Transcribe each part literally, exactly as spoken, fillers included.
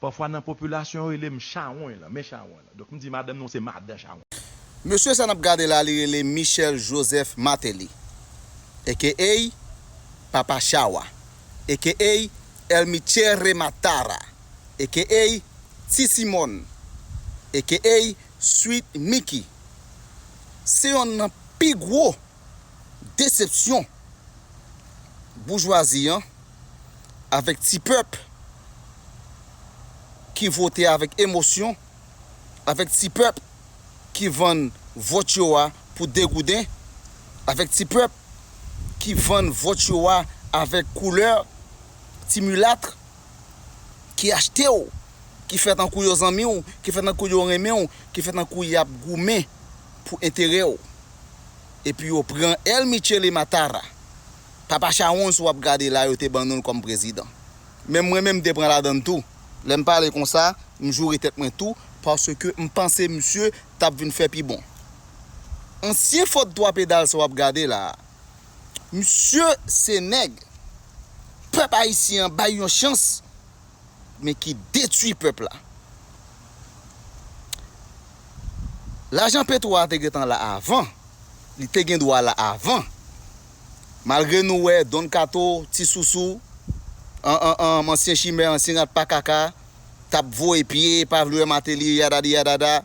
Pafwa nan popilasyon yo rele m chawony lan, men chawony lan. Donk m di madanm nou se madan chawony. Mesye sa n ap gade la, li rele Michel Joseph Martelly, A K A Papa Chawa, A K A El Michele Matara, A K A Ti Simòn, A K A Sweet Mickey. Se yonn nan pi gwo desepsyon boujwazi an avèk ti pèp ki vote avèk emosyon, avèk ti pèp ki vann vòt yo a pou de gouden, avèk ti pèp ki vann vòt yo a avèk koulè ti milat ki achte w, ki fè tankou yo zanmi w, ki fè tankou yo renmen w, ki fè tankou y ap goumen pou enterè w. Epi yo pran El Michele Matara, Papa Chawony, si w ap gade la, yo te ban nou l kòm prezidan. Men mwen menm, m te pran ladan l tou. Lè m pale konsa, m joure tèt mwen tou, paske m panse misye t ap vin fè pi bon. Ansyen fòt twa pedal sa w ap gade la a, misye se nèg pèp ayisyen an bay yon chans, men ki detwi pèp la. Lajan petwo a te gentan la avan. Li te gen dwa la avan. Malgre nou wè Don Kato, Ti Sousou, an, an, an, ansyen chimè, ansyen rat pa kaka, t ap voye pye, pa vle wè Martelly, yadadi yadada.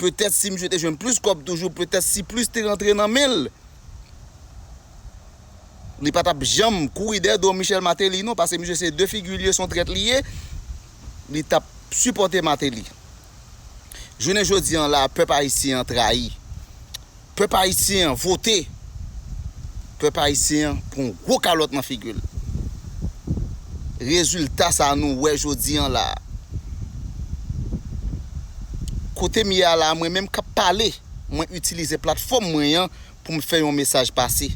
Petèt si misye te jwenn plis kòb toujou, petèt si plis te rantre nan men l, li pa t ap janm kouri dèyè do Michel Martelly non, paske misye se de figi l ye, se yon trèt li ye, li t ap sipòte Martelly. Jounen jodi an la, pèp ayisyen an trayi. Pèp ayisyen an vote. Pèp ayisyen an pran yon gwo kalòt nan figi l. Rezilta sa a nou wè jodi an la a. Kote m ye a la a, mwen menm k ap pale, mwen itilize platfòm mwen an pou m fè yon mesaj pase.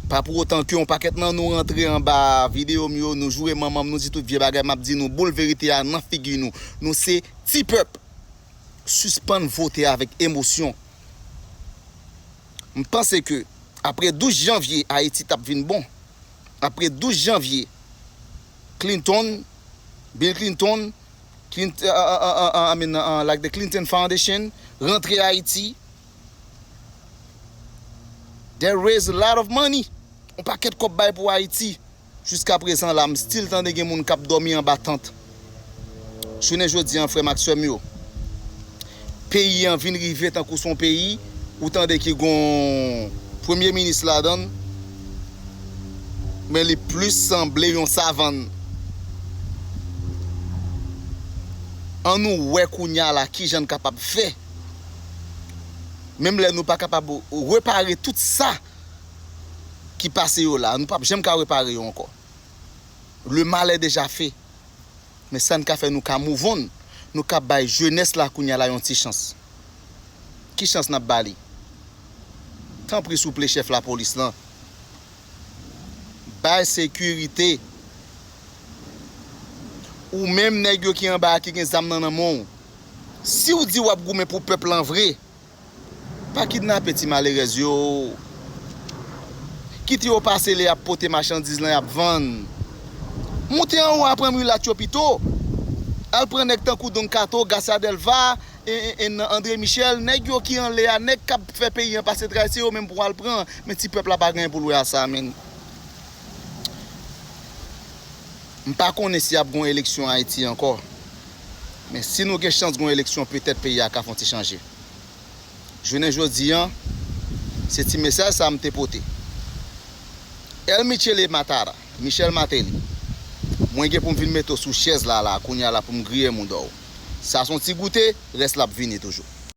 Pa pou otan ke yon pakèt nan nou rantre anba videyo m yo, nou joure manman m, nou di tout vye bagay, m ap di nou boul verite a nan figi nou. Nou se ti pèp. Sispann vote avèk emosyon. M panse ke apre douz janvye, Ayiti t ap vin bon. Apre douz janvye, Clinton, Bill Clinton, Clint, uh, uh, uh, uh, uh, I mean, uh, uh, like the Clinton Foundation, rantre Ayiti. They raise a lot of money. Yon pakèt kòb bay pou Ayiti. Jiska prezan la, m still tande gen moun k ap dòmi anba tant. Jounen jodi an, frè m ak sè m yo, peyi an vin rive tankou se yon peyi, ou tande ki gon premye minis ladan l, men li plis sanble yon savann. Ann nou wè kounye a la kijan n kapab fè. Menm lè nou pa kapab repare tout sa ki pase yo la, nou p ap janm ka repare yo ankò. Le mal est déjà fait. Men sa n ka fè, nou ka move on, nou ka bay jenès la kounye a la yon ti chans. Ki chans n ap ba li? Tanpri, souple, chèf lapolis lan, bay sekirite. Ou menm nèg yo ki anba a ki gen zam nan nan men w, si w di w ap goumen pou pèp lan vre, pa kidnape ti malerèz yo. Kite yo pase lè y ap pote machandiz lan y ap vann. Moute anwo a pran milat yo pito. Al pran nèg tankou Don Kato, Garcia Delva, e, e, e, André Michel, nèg yo ki anlè a, nèg k ap fè peyi an pase tray, se yo menm pou w al pran. Men ti pèp la pa gen pou l wè a sa, menn. M pa konnen si ap gon eleksyon Ayiti ankò. Men si nou gen chans gon eleksyon, petèt peyi a ka fè yon ti chanje. Jounen jodi an, se ti mesaj sa a m te pote. El Michele Matara, Michel Martelly, mwen gen pou m vin mete w sou chèz la, la, kounye a la pou m griye mouda w. Sa se yon ti goute, rès la ap vini toujou.